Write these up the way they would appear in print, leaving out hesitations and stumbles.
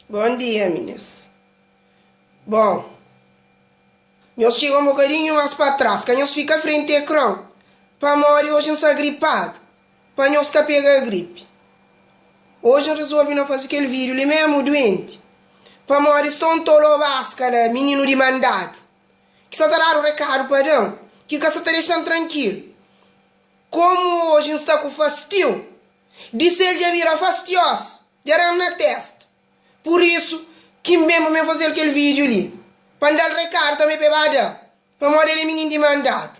Bon dia minis. Bon, nhos txiga un bokadinhu mas pa tras, ka nhos fika frenti ekron, pamodi oji N sta gripadu, pa nhos ka pega gripi. Oji N rezolvi na faze kel vídiu li memu duenti, pamodi sta un tolobaska la, mininu di mandadu, ki sta ta dadu rekadu pa da-m, ki ka sta ta dexa-m trankilu. Komu oji N sta ku fastiu, di sel dja bira fastios, dja da-m na testa. Pur isu, ki N ben pa ben faze-l kel vídiu li, pa N da-l rekadu tanbê pa e ba da, pamodi el é minin di mandadu.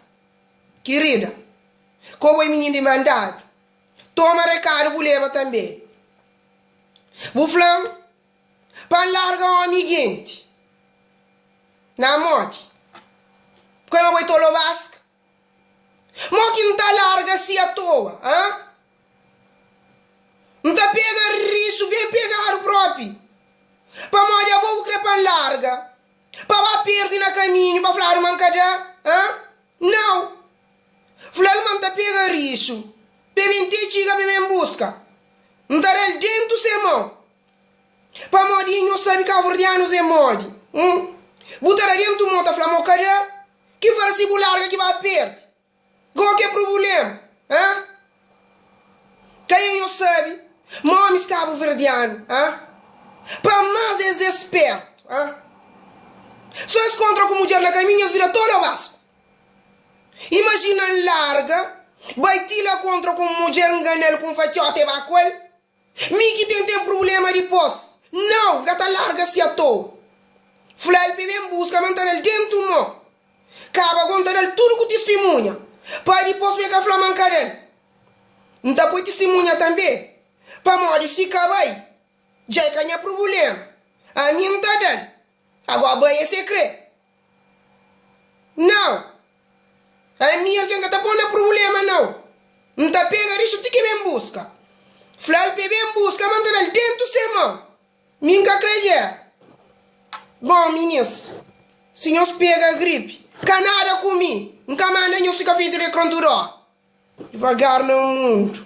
Kirida, ko bo é minin di mandadu, toma rekadu bu leba tanbê. Bu fla-m pa N larga ómi genti na modi? Kua ma bo é tolobaska? Mo ki N ta larga si atoa, ha? N ta pega rixu ben pegadu propi. Pamodi abo bu kre pa N larga, pa ba perdi na kaminhu, pa fladu ma N ka da, ha? Nau! Fla-l ma N ta pega rixu, pe ben te txiga pe ben buska. N ta da-l dentu se mon. Pamodi nho sabe kabuverdianus é modi, hum? Bu ta da dentu mon ta fla ma bu ka da. Ki fala si bu larga ki ba perde. Go ke prubulema? Ha? Ka e nho sabi ma omis kabuverdianu, ha? Pa mas es é spertu, ha? So es kontra ku mudjer na kaminhu es bira tolobasku. Imajina N larga, bai ti la kontra ku un mudjer nganal ku un fatiota e ba ku el. Mi ki ten ten prubulema dipos. Nau, N ka ta larga si atoa. Fla-l pa e ben buska ma N ta da-l dentu mo. Kaba go N ta da-l tudu ku tistimunha, pa dipos pa e ka fla ma N ka da-l. N ta poi tistimunha tanbe, pamodi si ka bai, dja e ka nha prubulema. Ami N ta da-l. Agora bai é se kre. Nau. Ami algen ka ta pon na prubulema nau. N ta pega rixu ti ki ben buska. Flal pe ben buska ma N ta dal dentu se mon. Mi N ka kre gera. Bon minis, si nhos pega gripi, ka nada ku mi. N ka manda nhos fika frenti di ekron tudu ora. Divagar na mundu.